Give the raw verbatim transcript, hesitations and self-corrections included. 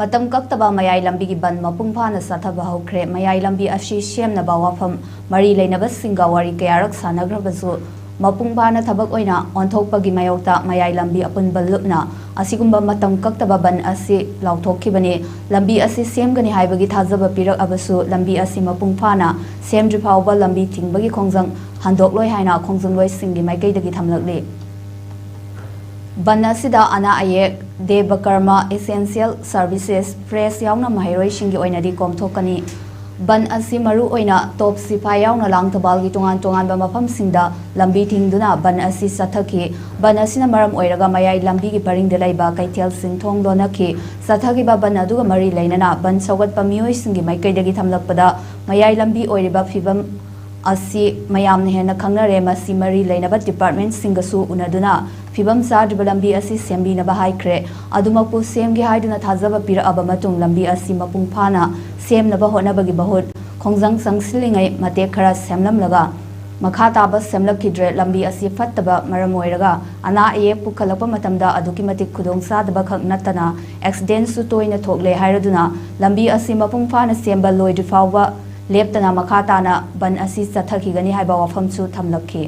ꯃꯇꯝ ꯀꯛꯇꯕ ꯃꯌꯥꯏ ꯂꯝꯕꯤꯒꯤ ꯕꯟ ꯃꯄꯨꯡ ꯐꯥꯅ ꯆꯠꯊꯕ ꯍꯧꯈ꯭ꯔꯦ꯫ ꯃꯌꯥꯏ ꯂꯝꯕꯤ ꯑꯁꯤ ꯁꯦꯝꯅꯕ ꯋꯥꯐꯝ ꯃꯔꯤ ꯂꯩꯅꯕꯁꯤꯡꯒ ꯋꯥꯔꯤ ꯀꯌꯥꯔꯛ ꯁꯥꯟꯅꯈ꯭ꯔꯕꯁꯨ, ꯃꯄꯨꯡ ꯐꯥꯅ ꯊꯕꯛ ꯑꯣꯏꯅ ꯑꯣꯟꯊꯣꯛꯄꯒꯤ ꯃꯥꯌꯣꯛꯇ ꯃꯌꯥꯏ ꯂꯝꯕꯤ ꯑꯄꯨꯟꯕ ꯂꯨꯞꯅ ꯑꯁꯤꯒꯨꯝꯕ ꯃꯇꯝ ꯀꯛꯇꯕ ꯕꯟ ꯑꯁꯤ ꯂꯥꯎꯊꯣꯛꯈꯤꯕꯅꯤ꯫ ꯂꯝꯕꯤ ꯑꯁꯤ ꯁꯦꯝꯒꯅꯤ ꯍꯥꯏꯕꯒꯤ ꯊꯥꯖꯕ ꯄꯤꯔꯛꯑꯕꯁꯨ, ꯂꯝꯕꯤ ꯑꯁꯤ ꯃꯄꯨꯡ ꯐꯥꯅ ꯁꯦꯝꯗ꯭ꯔꯤ ꯐꯥꯎꯕ ꯂꯝꯕꯤ ꯊꯤꯡꯕꯒꯤ ꯈꯣꯡꯖꯪ ꯍꯟꯗꯣꯛꯂꯣꯏ ꯍꯥꯏꯅ ꯈꯣꯡꯖꯪꯂꯣꯏꯁꯤꯡꯒꯤ ꯃꯥꯏꯀꯩꯗꯒꯤ ꯊꯝꯂꯛꯂꯤ꯫ ꯕꯟ ꯑꯁꯤꯗ ꯑꯅꯥ ꯑꯌꯦꯛ, ꯗꯦꯕ ꯀꯔꯃ, essential services, press ꯌꯥꯎꯅ ꯃꯍꯩꯔꯣꯏꯁꯤꯡꯒꯤ ꯑꯣꯏꯅꯗꯤ ꯀꯣꯝꯊꯣꯛꯀꯅꯤ꯫ ꯕꯟ ꯑꯁꯤ ꯃꯔꯨ ꯑꯣꯏꯅ ꯇꯣꯞ ꯁꯤꯐꯥꯏ ꯌꯥꯎꯅ ꯂꯥꯡꯊꯕꯥꯜꯒꯤ ꯇꯣꯉꯥꯟ ꯇꯣꯉꯥꯟꯕ ꯃꯐꯝꯁꯤꯡꯗ ꯂꯝꯕꯤ ꯊꯤꯡꯗꯨꯅ ꯕꯟ ꯑꯁꯤ ꯆꯠꯊꯈꯤ꯫ ꯕꯟ ꯑꯁꯤꯅ ꯃꯔꯝ ꯑꯣꯏꯔꯒ ꯃꯌꯥꯏ ꯂꯝꯕꯤꯒꯤ ꯄꯔꯤꯡꯗ ꯂꯩꯕ ꯀꯩꯊꯦꯜꯁꯤꯡ ꯊꯣꯡ ꯂꯣꯟꯅꯈꯤ꯫ ꯆꯠꯊꯈꯤꯕ ꯕꯟ ꯑꯗꯨꯒ ꯃꯔꯤ ꯂꯩꯅꯅ ꯕꯟ ꯁꯧꯒꯠꯄ ꯃꯤꯑꯣꯏꯁꯤꯡꯒꯤ ꯃꯥꯏꯀꯩꯗꯒꯤ ꯊꯝꯂꯛꯄꯗ, ꯃꯌꯥꯏ ꯂꯝꯕꯤ ꯑꯣꯏꯔꯤꯕ ꯐꯤꯕꯝ ꯑꯁꯤ ꯃꯌꯥꯝꯅ ꯍꯦꯟꯅ ꯈꯪꯅꯔꯦ꯫ ꯃꯁꯤ ꯃꯔꯤ ꯂꯩꯅꯕ ꯗꯤꯄꯥꯔꯠꯃꯦꯟꯠꯁꯤꯡꯒꯁꯨ ꯎꯅꯗꯨꯅ ꯐꯤꯕꯝ ꯆꯥꯗ꯭ꯔꯤꯕ ꯂꯝꯕꯤ ꯑꯁꯤ ꯁꯦꯝꯕꯤꯅꯕ ꯍꯥꯏꯈ꯭ꯔꯦ꯫ ꯑꯗꯨꯃꯛꯄꯨ ꯁꯦꯝꯒꯦ ꯍꯥꯏꯗꯨꯅ ꯊꯥꯖꯕ ꯄꯤꯔꯛꯑꯕ ꯃꯇꯨꯡ, ꯂꯝꯕꯤ ꯑꯁꯤ ꯃꯄꯨꯡ ꯐꯥꯅ ꯁꯦꯝꯅꯕ ꯍꯣꯠꯅꯕꯒꯤ ꯃꯍꯨꯠ, ꯈꯣꯡꯖꯪ ꯆꯪꯁꯤꯜꯂꯤꯉꯩ ꯃꯇꯦꯛ ꯈꯔ ꯁꯦꯝꯂꯝꯂꯒ ꯃꯈꯥ ꯇꯥꯕ ꯁꯦꯝꯂꯛꯈꯤꯗ꯭ꯔꯦ꯫ ꯂꯝꯕꯤ ꯑꯁꯤ ꯐꯠꯇꯕ ꯃꯔꯝ ꯑꯣꯏꯔꯒ ꯑꯅꯥ ꯑꯌꯦꯛ ꯄꯨꯈꯠꯂꯛꯄ ꯃꯇꯝꯗ ꯑꯗꯨꯛꯀꯤ ꯃꯇꯤꯛ ꯈꯨꯗꯣꯡ ꯆꯥꯗꯕ ꯈꯛ ꯅꯠꯇꯅ ꯑꯦꯛꯁꯤꯗꯦꯟꯁꯨ ꯇꯣꯏꯅ ꯊꯣꯛꯂꯦ ꯍꯥꯏꯔꯗꯨꯅ, ꯂꯝꯕꯤ ꯑꯁꯤ ꯃꯄꯨꯡ ꯐꯥꯅ ꯁꯦꯝꯕ ꯂꯣꯏꯗ꯭ꯔꯤ ꯐꯥꯎꯕ ꯂꯦꯞꯇꯅ ꯃꯈꯥ ꯇꯥꯅ ꯕꯟ ꯑꯁꯤ ꯆꯠꯊꯈꯤꯒꯅꯤ ꯍꯥꯏꯕ ꯋꯥꯐꯝꯁꯨ ꯊꯝꯂꯛꯈꯤ꯫